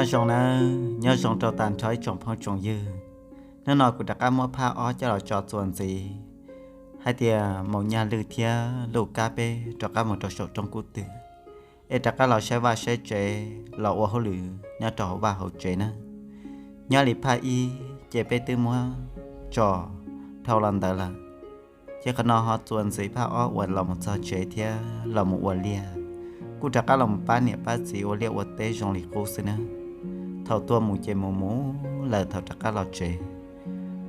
Nyob zoo nawb, nyob zoo rau tag nrho ib tsoom phooj tsoom ywg. Hnub no kuv rov qab muab phaj ob coj los tso txuas ntxiv hais tias maum nyaj lwj thiab luj kab peb rov qab mus rau saum roob kub twm, es rov qab los saib vaj saib tsev, los ua hauj lwm nyob rau hauv vaj hauv tsev na. Nyob li phaj ib ces peb twb muab tso dhau los ntawd lawm, ces qhov no ho txuas ntxiv phaj ob uas los mus txog tsev thiab los mus ua liaj, kuj rov qab los mus pab niam pab txiv ua liaj ua teb zoo li qub xwb na. Thaum tuaj mus ces mus mus lawm, thaum rov qab los tsev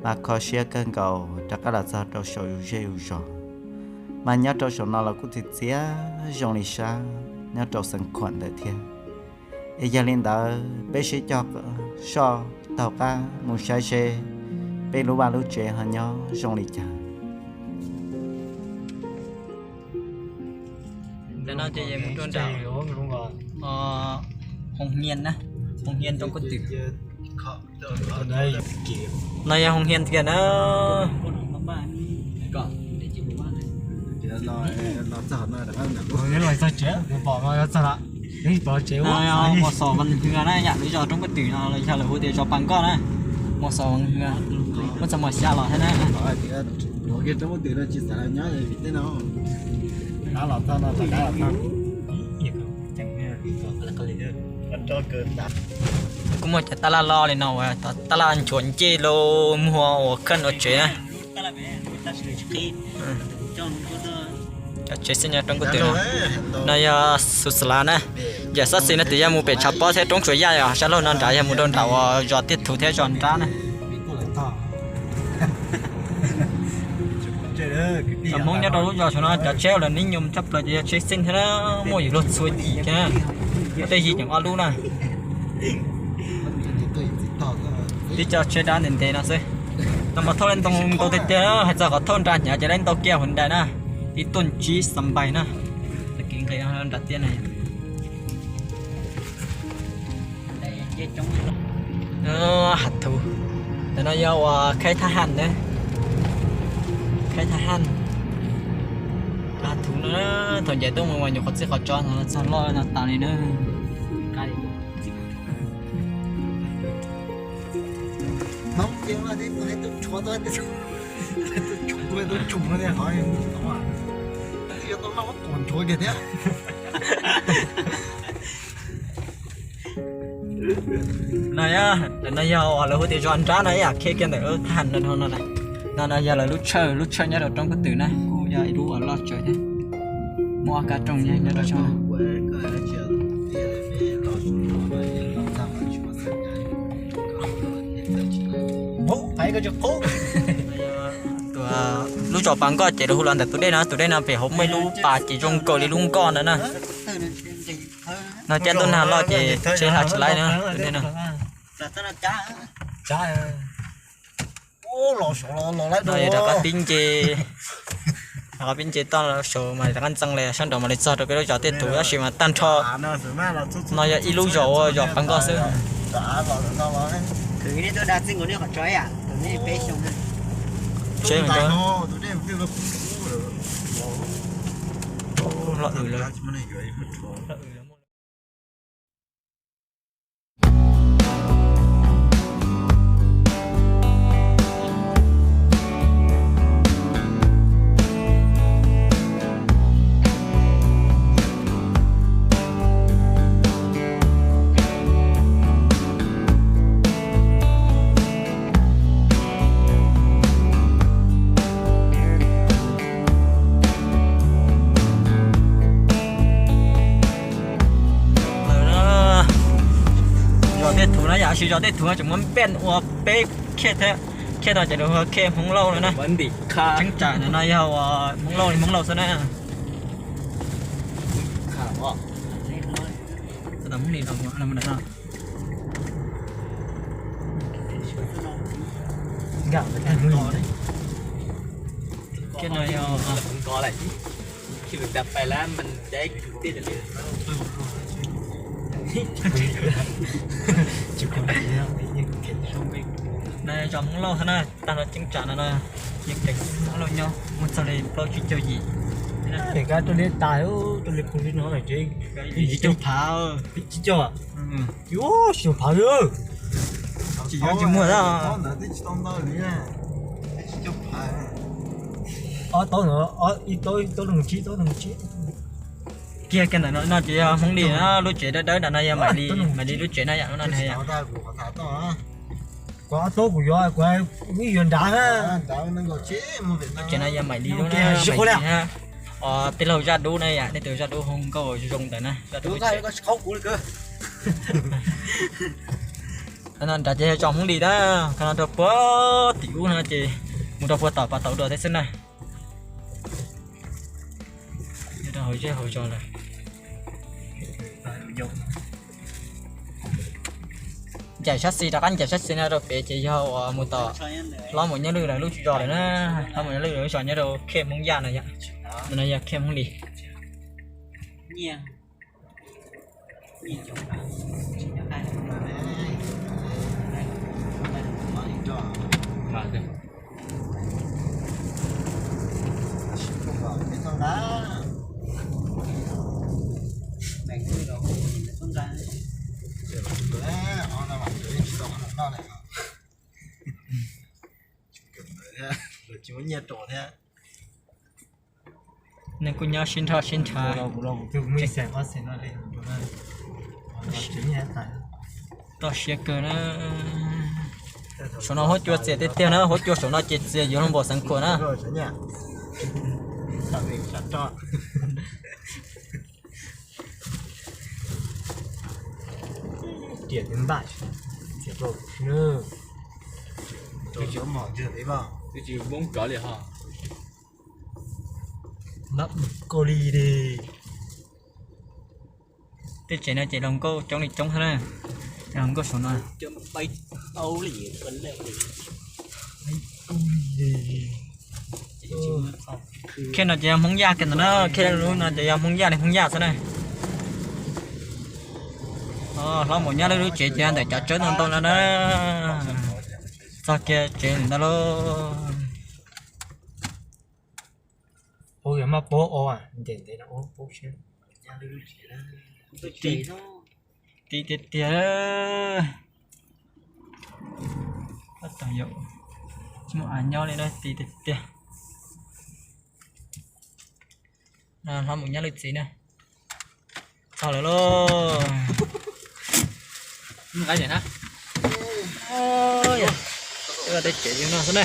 mas kho siab kawg nkaus, rov qab los txog rau saum yus zej yus zos. Mas nyob rau saum no los kuj txias txias zoo li sab nyob rau Xeev Khuam ntawd thiab. Es yog li ntawd peb sib cog soj taug qab mus saib seb peb lub vaj lub tsev ho nyob zoo li cas. Ntawm no ces mus rau nram Hoo Hian na, Hoo Hian roob kub twm. No yog Hoo Hian tiag na. Muas Xos Vas Hwm na, yam lub zos roob kub twm no los yog lawv hu tias zos Pas Nkoj na. Muas Xos Vas Hwm, muab txog muas xya los thiab na. Kuj muaj cov tab laj loj li no uas tab laj nchuav ncej los muag ua khawj ua tsev na. Cov tsev xij nyob roob kub twm no. No yog Xus Xas Las na. Yam sab xis no twb yog mus pem tshav pob thiab roob Tsuas Yaj, yog sab laug no nrad yog mus rau nram uas zos Tiaj Thuv thiab zos Nrab na. Cov Hmoob nyob rau lub zos saum no cov tsheb uas lawv nib nyom tshaj plaws ces yog tsheb xij thiab na, muaj yim luag txhua yim thiab na. Tej yim ceem ob lub na. Tib co tsheb dab ntev ntev no xwb. Tau mas thauj li ntoo ntau tiag tiag, hais txog qhov thauj nra hnyav ces li ntau kiag huv nrais na. Ib tuj ntsib xas npais na. Tag kis nqis nram tiaj na. Hav thuv, ntawm no yog uas khaib thab ham na. Khaib thab ham, hav thuv no. Thaum ncaim tuaj mus mas nyuam qhuav txij qhov tso no txog loj no tas li na. No, no yog uas lawv hu tias zos Nrab no, ib yam khej kiag ntawm lub thaj ham no na. No, no yog lawv lub tshawj, lub tshawj nyob rau roob kub twm na, kuj yog ib lub uas loj tsawv thiab. Muaj ob kab rooj nyob rau tshawj. Lub zos Pas Nkoj ces lawv hu los ntawm tus dej no, tus dej no pem hauv muaj ib lub pas ces zoo nkaus li lub nkoj ntawd na. No caj ntuj nag loj ces tsheb hla tsis laib na. No yog rov qab pib nce, rov qab pib nce toj saud mas rov qab ntxeev li sab nraud mam li txog rau peb lub zos Tiaj Thuv, tab sis mas tag nrho no yog ib lub zos ua zos Pas Nkoj xwb. Tsheb hlo lawm. Zos Tiaj Thuv no yam sis zos Tiaj Thuv no tseem muaj npej ua peb khej thiab. Khej no ces lawv hu khej Hmoob Lauj no na. Cheeb tsam no yog uas Hmoob Lauj li Hmoob Lauj xwb na. Khej no yog no zos Hmoob Lauj xwb na, tag nrho cheeb tsam no no yeej teem Hmoob Lauj nyob muaj txog li plaub tsib caug yim. Rau li tas, rau li pus li no ces yim caug phav, tsib caug. Yuav xyoo phav, tsis yuav tsis muaj na. Ob taub no, ib taub, ib taub nees tsib, taub nees tsib. Kiag kiag ntawm no ces yog Hmoob Lis na, lub tsev dawb dawb ntawm no yog Maiv Lis, Maiv Lis lub tsev na yom, lub no yog. Kuv ob taub kuv yuav, kuv ib yuav nrad na. Lub tsev no yog Maiv Lis lub na, Maiv Lis na. Tij laug Zaj Dub na yom, nej tus Zaj Dub hu nkauj zoo ntawd na, Zaj Dub. Qhov no nrad ces yog zos Hmoob Lis na, qhov no rau puag tim ub no ces mus rau puag tom pas tauv dua thiab xwb na. Nyob rau hauv zej hauv zos lawm. Ncaim sab xis, rov qab ncaim sab xis no rau pem ces yog uas mus tom Hlob Maum Nyob Lwj lawv lub zos lawm na. Hlob Maum Nyob Lwj lawv lub zos nyob rau khej Hmoob Yaj no yom. No yog khej Hmoob Lis. Nws kuj nyob sib nrho sib nrho. Toj siab kawg na. Saum no huab cua txias tiag tiag na, huab cua saum no ces txias yuav luag npaum xeev khuam na. Tej tsev no ces luag nkauj coob li coob xwb na. Luag nkauj saum no. Khej no ces yog Hmoob Yaj kiag ntawm no, khej lub no ces yog Hmoob Yaj li Hmoob Yaj xwb na. Hlob Maum Nyob Lwj lub tsev ces ntawm cov tsawb ntau ntau no na. Txog kiag tsev ntawm no lauj. Ub, yog maj paub ua ntev ntev no ub, paub siab. Ti tiag tiag. Tsis muaj av nyob li na, ti tiag tiag. Hlob Maum Nyob Lwj txiv na. Txog lawm lauj. Tej tsev zoo no xwb na.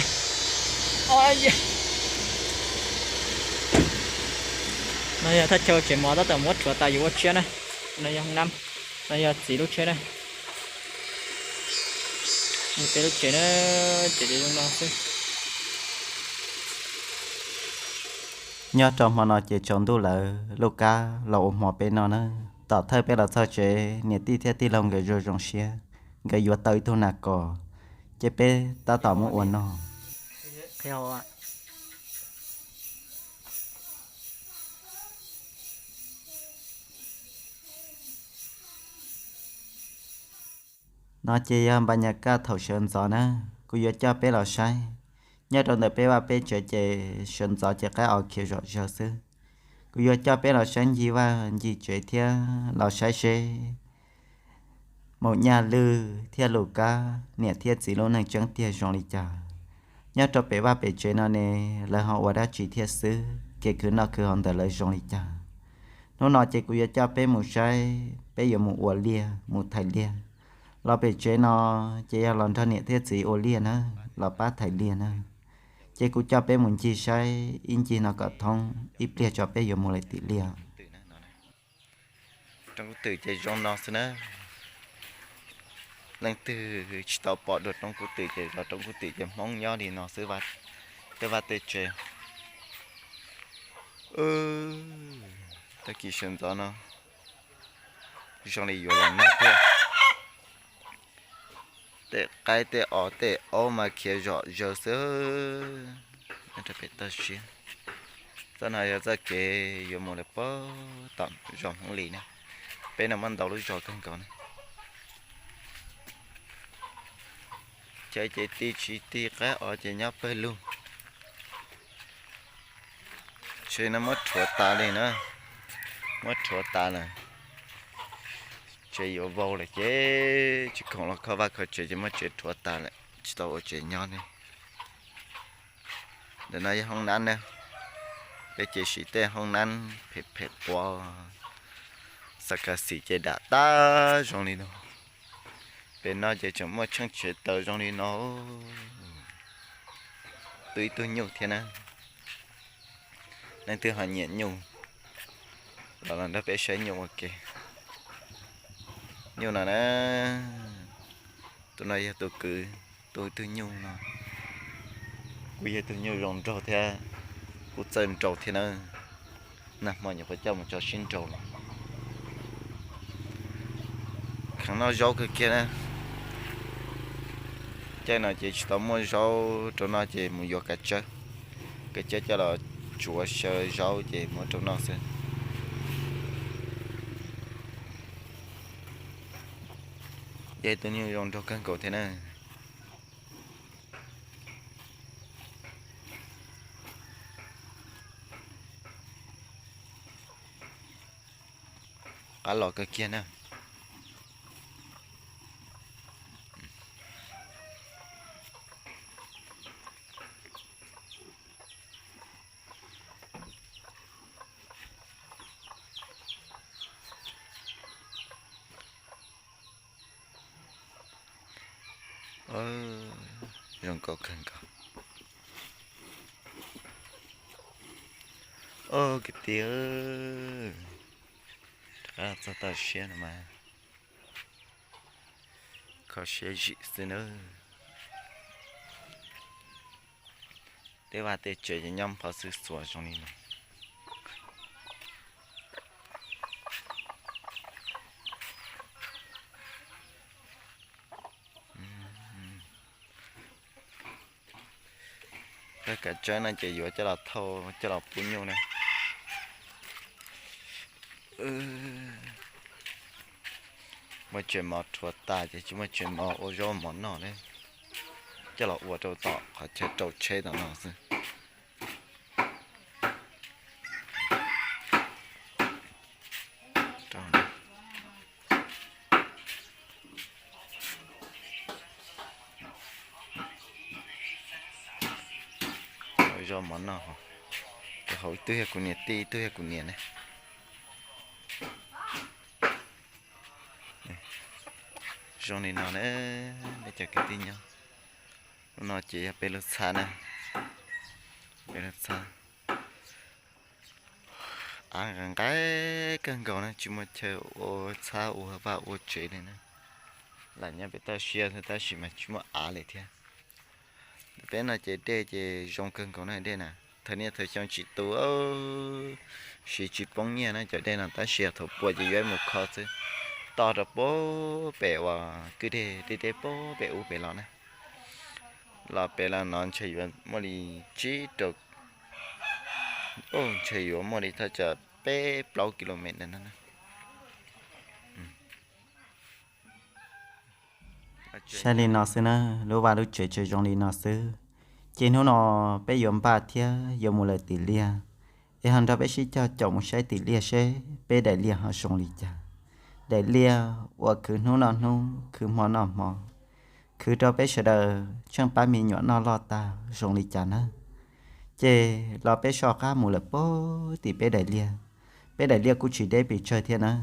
No yog thaj chaw tsev mov tab tom muab rhuav tas yuav ua tshiab na. No yog hoob nab, no yog txiv lub tsheb na. Peb lub tsev na, tsev zoo no xwb. Nyob rau hmo no ces tsaus ntuj lawm, Lub Kab los ua hmo peb noj na. Tom thawj peb los txog tsev, niam tij thiab tij laug nkawd zoo zoo siab, nkawd yuav tau ib tug nas kos, ces peb tab tom muab ua noj. No ces yog npa nyas kaj thaum sawv ntxov na, kuv yuav coj peb los saib. Nyob rau ntawm peb vaj peb tsev ces sawv ntxov ces qaib os khiav zom zaws xwb. Kuv yuav coj peb los saib ncig vaj ncig tsev thiab los saib seb Maum Nyaj Lwj thiab Lus Kab niam thiab txiv lub neej tseeb tiag zoo li cas. Nyob rau pem vaj pem tsev no ne, lawv ho ua dab tsi thiab xwb, kev khwv noj khwv haus ntawm lawv zoo li cas. Hnub no ces kuv yuav coj peb mus saib, peb yuav mus ua liaj mus thais liaj. Los pem tsev no ces yog los nrog niam thiab txiv ua liaj na, los pab thais liaj na. Ces kuv coj peb mus ncig saib ib ncig no kom thoob, ib pliag tso peb yuav mus lawm tim liaj. Roob kub twm ces zoo no xwb na. Leej twg tsis tau pom dua roob kub twm ces zov roob kub twm ces Hmoob nyob li no xwb, tej vaj tej tsev. Tag kis sawv ntxov no zoo li yuav los nag thiab. Tej qaib tej os tej aub mas khiav zom zaws xwb. Rau pem toj siab. Txoj no yog txoj kev yuav mus lawm puag tom zos Hmoob Lis na. Peb no muaj ntau lub zos kawg nkaus na. Chaw ces ti tsis ti, qaib os ces nyob pawg lug. Tsev no muab rhuav tas li na, muab rhuav tas lawm. Tsev yuav vau lawm ces tsis khoom los kho vaj kho tsev ces muab tsev rhuav tas lawm tsis tau ua tsev nyob ne. Ntawm no yog hoob nab na, peb ces siv tej hoob nab phem phem quav, xav kas xim ces dam tab zoo li no. Pem no ces tseem muaj tsheej tsev taws zoo li no, tu ib tug nyuj thiab na. Leej twg ho nyiam nyuj los los nrog peb saib nyuj ua ke. Nyuj no na, tus no yog tus kwv, tus tus nyuj no kuj yog tus nyuj zoo nraug thiab, kuj txawj nraus thiab na. Nag hmo nyuam qhuav coj mus tso sib nraus los. Kheev noj zaub kawg kiag na. Caij no ces tsis tau muaj zaub rau noj ces mus yuav kav tsawb, kav tsawb coj los tsuav xyaw zaub ces muab rau noj xwb. Yog tus nyuj zoo nraug kawg nkaus thiab na. Qab los kawg kiag na. Zoo nkauj kawg nkaus. Au kwv tij, rov qab txog toj siab no mas kho siab zim xwb nawb. Tej vaj tej tsev ces nyob nphov xwb xuas zoo li no. Tawg kav tsawb no ces yuav coj los thauj coj los pub nyuj na. Muaj tsev mov rhuav tas ces tsis muaj tsev mov ua zaub mov noj li, coj los ua rau tom qhov chaw rau tsheb tom no xwb. Ua zaub mov noj, tus hauv ib tug yog kuv niam tij ib tug yog kuv niam ne. Zoo li no na, peb cov kwv tij nyob. Lub no ces yog peb lub txhab na, peb lub txhab. Av nqaim nqaim kawg nkaus na, tsis muaj chaw ua txhab ua vaj ua tsev li na. Lam nyob pem toj siab tab sis mas tsis muaj av li thiab. Peb no ces dej ces zoo kawg nkaus na dej na. Thaum niaj thaum xyoo tsis tu, siv tsis poob nyiaj na cov dej no tab sis thaum puas ces yuav mus kho xwb. Toj rau puag pem uas kwj deg deb deb puag pem ub pem los na. Los pem los no ntshe yuav muaj li tsib rau, ntshe yuav muaj li thaj tsam peb plaub kilomev ntawm no na. Saib li no xwb na, lub vaj lub tsev tseem zoo li no xwb. Ces hnub no peb yuav npaj thiab yuav mus lawm tim liaj, es ho nrog peb sib cog caum mus saib tim liaj seb peb daim liaj ho zoo li cas. Daim liaj uas khwv hnub noj hnub, khwv hmo noj hmo, khwv rau peb sawv daws tsheej pab me nyuam noj loj tag zoo li cas nawb. Ces los peb soj qab mus lawm puag tim peb daim liaj. Peb daim liaj kuj tsis deb pes tsawg thiab nawb,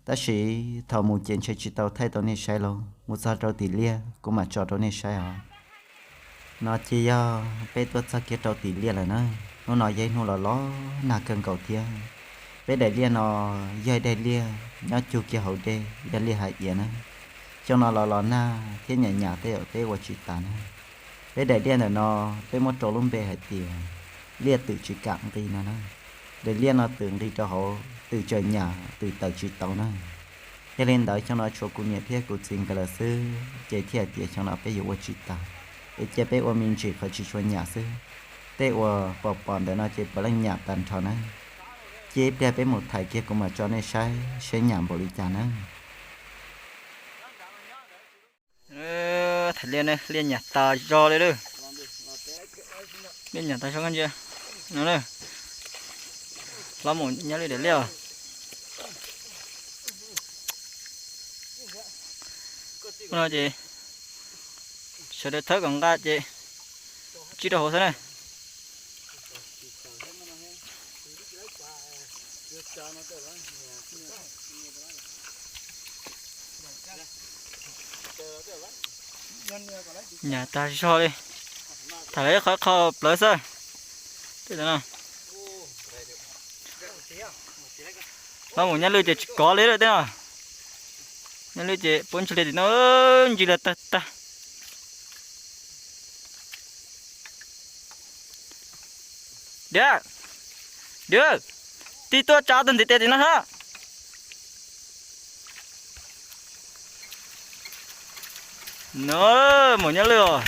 tab sis thaum mus ces ntshe tsis tau thaij rau nej saib lauj, mus txog rau tim liaj kuv mam tso rau nej saib os. No ces yog peb tuaj txog kiag rau tim liaj lawm na. Hnub no yog ib hnub los los nag kawg nkaus thiab. Peb daim liaj no yog ib daim liaj nyob cug kiag hauv dej, yog liaj hav iav na. Xyoo no los los nag thiab nyam nyam tej zaum peb ua tsis tas na. Peb daim liaj ntawm no peb muab rau lub npe hais tias liaj twm tsis kam nqis no na. Daim liaj no twm nqis rau hauv, twm tsaws nyam, twm tawm tsis tau na. Yog li ntawd xyoo no tshuav kuv niam thiab kuv txiv nkawd lawm xwb, ces thiaj hais tias xyoo no peb yuav ua tsis tas, es cia peb ua me ntsis qhov tsis tshua nyam xwb. Tej uas pom pom ntawm no ces puav leej nyam tag nrho na. Cia ib pliag peb mus thaiv kiag kuv mam tso nej saib seb nyam npaum li cas na. Thaiv liaj, liaj nyam tas zog li lawm. Liaj nyam tas zog koj ntsia no. Hlob mus nyob li daim liaj. No ces sawv daws thawb kom nqa ces tsib rau hauv xwb na. Nyam tag zog li. Tham lawv ib qho qho plawv xwb. Tej no, hlob mus Nyab Lwj ces tsis kov li lawm tej no. Nyab Lwj ces puab ntsuj li tim no ntsis los tag tag. Diam, diam, tib tuaj tsa tug ntiv tes tim no hab. No, mus Nyab Lwj os.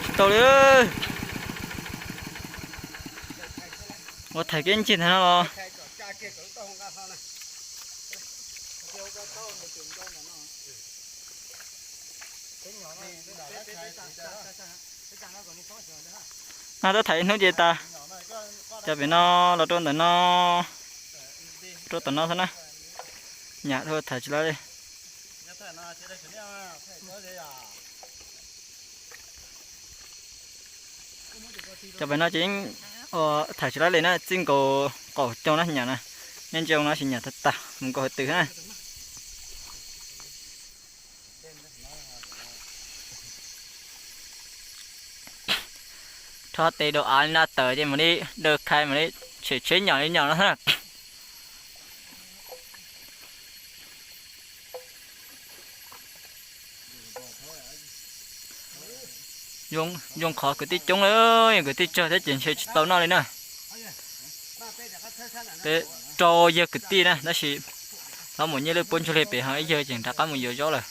Tsis tau li. Ua thaiv kev ncig ntag no los. No twb thaiv ib hnub ces tas. Cov pem no los rau ntawm no, rau tom no xwb na. Nyam dhau thaiv tsis tau li. Cov pem no ces yeej thaiv tsis tau li na, txij nkaus qaum caug na nyam na. Nej ntsia no sis nyam tag tag mus nkaus hauv twg na. Rho tes dau av li no tawm ces mam li daws khai mam li tshem tsheb nyom li nyom no. Zoo qhov kwv tij coob lawm, yog kwv tij tsawg thiab ces ntshe tsis tau noj li na. Peb rau yawg kwv tij na tab sis hlob mus Nyab Lwj puab ntsuj li pem ho ib yawg ces rov qab mus yuav zaub lawm.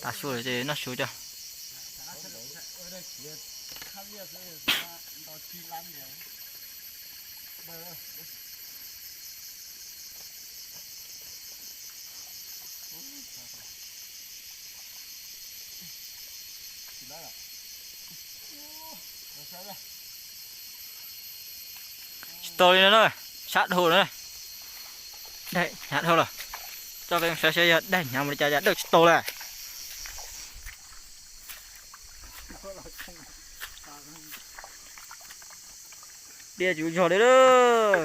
Tav su lawm ces noj su cov. Tsis tau li no na, sab dhau na. Daig hnyav dhau lawm. Tso peb saib saib yog daig hnyav mus li cas, cas dawj tsis tau lawm. Diaj tsis zog li lawm.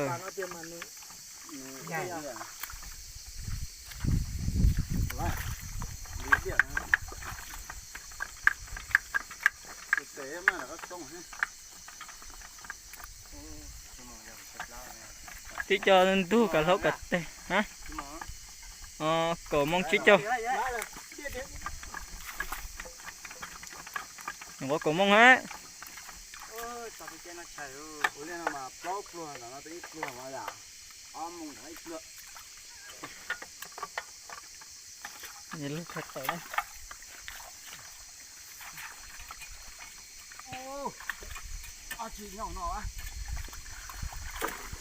Tib co ntug kav hlaub kav teg. Kaum moos tsib caug. Nyuam qhuav kaum moos hab. Lug khaws tawm na.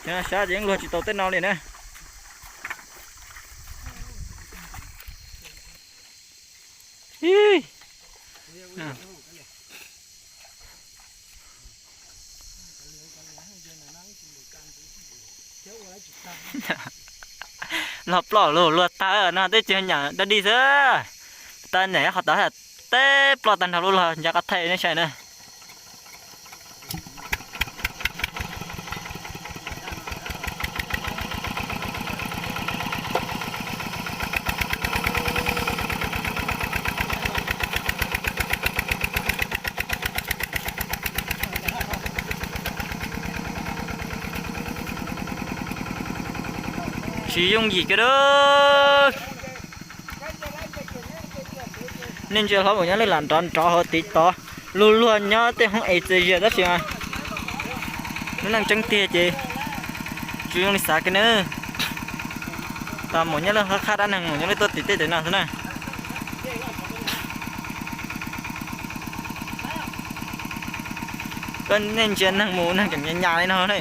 Sab ces yeej luag tsis tau tej no li na. Log ploj luag luag tag no twb tsis nyam dog dig xwb. Tag nyam qhov tod teb ploj tag nrho lub log nco qab thaij nej saib na. Tsis yooj yim kiag a. Nej ntsia hlob mus nyob lwj lam nrov nrov hauv tiv tod, luag luag nyob tej hoob es txias zias tab sis mas lub neej tseeb tiag ces tsis zoo li xav kiag na. Tau mus nyob lwj qab qab dab neeg mus nyob lwj tuaj tim tej tes no xwb na. Koj nej ntsia neeg mus neeg tseem nyas nyas li no ne.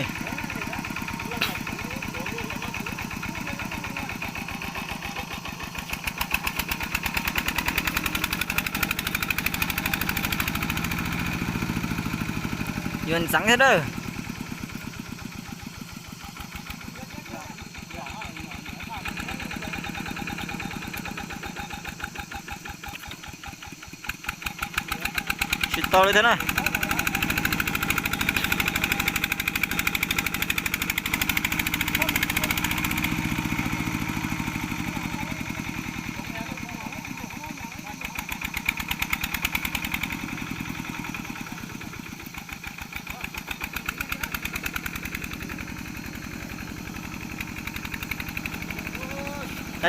Yuav ntxeev thiab na. Tsis tau li thiab na.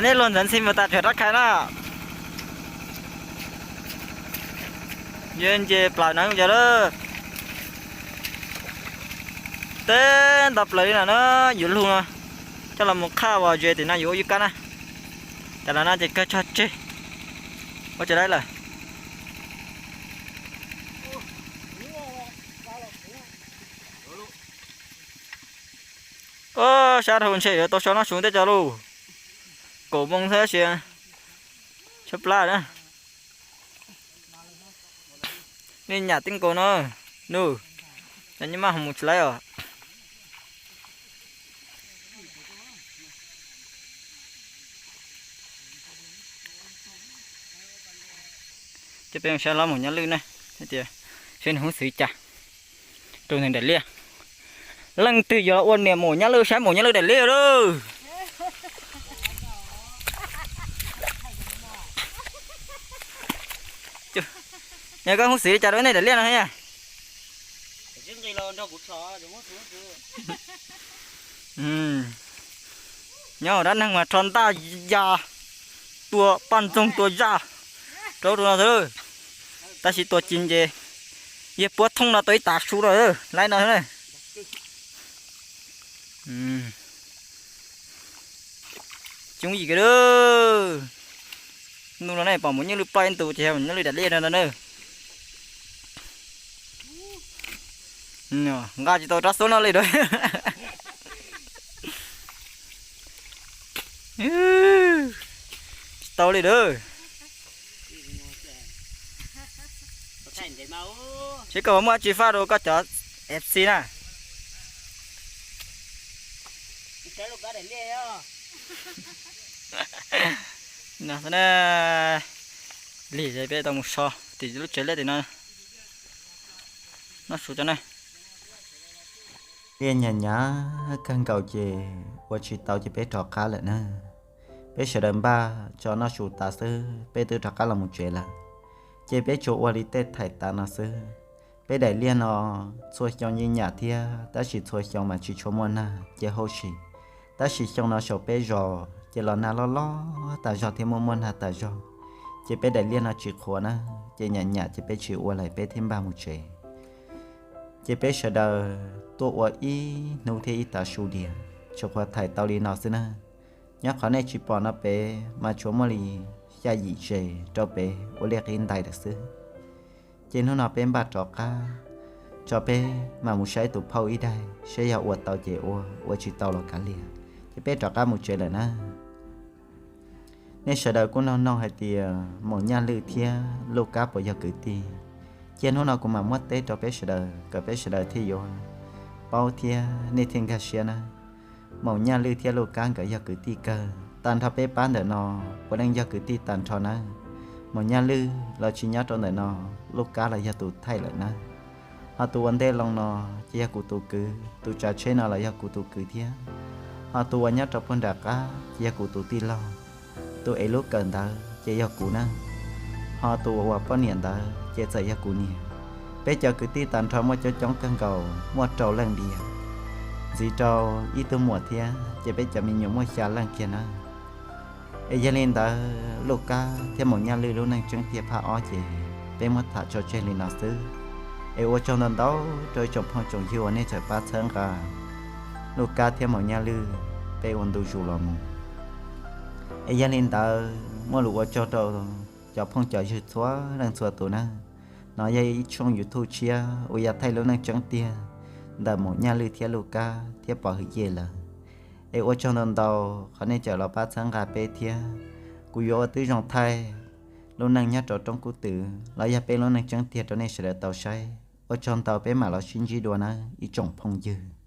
Nej luag ntxeev txhij mus tas tsuag rab khai na. Yuav nce plaws na yog lawm. Teb nto plaws li no na, yuav lug no. Coj los mus qhaj uas ze tim no yuav ua yub kab na. Cas los no ces kawg tso tseg. Ua tsis laib lawm. Sab dhau ntshe yuav tau so noj su tej co lauj. Kaum moo thiab sis tshaib plab na. Nej nyam tib nkaus no, nus, nyob maj ho mus tsis laib os. Ces peb saib hlob Maum Nyaj Lwj ne, hais tias seb nws hnub xwb cas rau nws daim liaj. Leej twg yuav los ua niam Maum Nyaj Lwj saib Maum Nyaj Lwj daim liaj lauj. Yog koj hnub xwb cas rau nej daim liaj no thiab? Nyob dab neeg mas rho ntaj ya tua paj ntxoog tua zaj rau rau no xwb. Tab sis tua ci nce, yawg puab thooj no tau ib tav su no, laib no. Coob yim kiag. Ntu no nej pom Maum Nyaj Lwj ploj ib ntu ces yog Maum Nyaj Lwj daim liaj no na. Nqa tsis tau rab xub no li a. Tsis tau li a. Seb koj muaj dab tsi faj rau koj cov F C na. Lig peb tau mus so tim lub tsev liaj tim no. Noj su cov na. Liaj nyam nyam kawg nkaus ces ua tsis tau ces peb rov qab lawm na. Peb sawv daws npaj tso noj su tas xwb peb twb rov qab los mus tsev lawm. Ces peb tsuas ua li tej thaim tas no xwb. Peb daim liaj no txhua xyoo yeej nyam thiab tab sis txhua xyoo mas tsis tshua muaj nag ces hauj sim. Tab sis xyoo no saum peb zos ces los nag loj loj tas zog thiab muaj muaj nag tas zog. Ces peb daim liaj no tsis qhuav na, ces nyam nyam ces peb tsis ua lawm peb thiaj npaj mus tsev. Ces peb sawv daws tuaj ua ib hnub thiab ib tav su diam, tsuas qhuav thaim tau li no xwb na. Nyob qhov nej tsis pom no pem mas tsuas muaj li xya yim ze rau pem ua liaj qib ntais lawm xwb. Ces hnub no peb npaj rov qab tso peb mam mus saib tus phauj ib daim seb yog ua tau ces ua, ua tsis tau los kav liam. Ces peb rov qab mus tsev lawm na. Nej sawv daws kuj noog noog hais tias Maum Nyaj Lwj thiab Luj Kab puas yog kwv tij? Cia hnub no kuv mam muab teb rau peb sawv daws kom peb sawv daws thiaj yuav paub thiab nej thiaj nkag siab na. Maum Nyaj Lwj thiab Luj Kab nkawd yog kwv tij kawg, tag nrho peb pab ntawm no puav leej yog kwv tij tag nrho nawb. Maum Nyaj Lwj los tsis nyob rau ntawm no, Luj Kab los yog tus thaij lawm nawb. Ho tus ua ntej loo no ces yog kuv tus kwv, tus tsav tsheb no los yog kuv tus kwv thiab. Ho tus uas nyob rau puag nram qab ces yog kuv tus tij laug, tus ev lub kawm ntawv ces yog kuv na. Ho tus uas ua poj niam ntawd ces txawm yog kuv niam. Peb cov kwv tij tag nrho muaj coob coob kawg nkaus, muaj rau leej diam, ntxiv rau ib tug muam thiab ces peb cov me nyuam muaj xya leej kiag na. Es yog li ntawd Luj Kab thiab Maum Nyaj Lwj lub neej tseeb tiag phab ob ces peb muab tham tso tseg li no xwb. Es ua tsaug ntau ntau rau ib tsoom phooj tsoom ywg uas nej txawm pab txhawb nqa Luj Kab thiab Maum Nyaj Lwj peb ua ntu zus los mus. Es yog li ntawd muaj lus ua tsaug rau cov phooj cov ywg txhua leej txhua tus na. No yog ib tshooj YouTube tshiab uas yog thaij lub neej tseeb tiag ntawm Maum Nyaj Lwj thiab Luj Kab thiab Pov Hwm Yej lawm. Es ua tsaug ntau ntau qhov nej txawm los pab txhawb nqa peb thiab. Kuv yuav ua tib zoo thaij lub neej nyob rau roob kub twm los yog peb lub neej tseeb tiag rau nej sawv daws tau saib. Ua tsaug ntau, peb mam los sib ntsib dua nawb ib tsoom phooj ywg.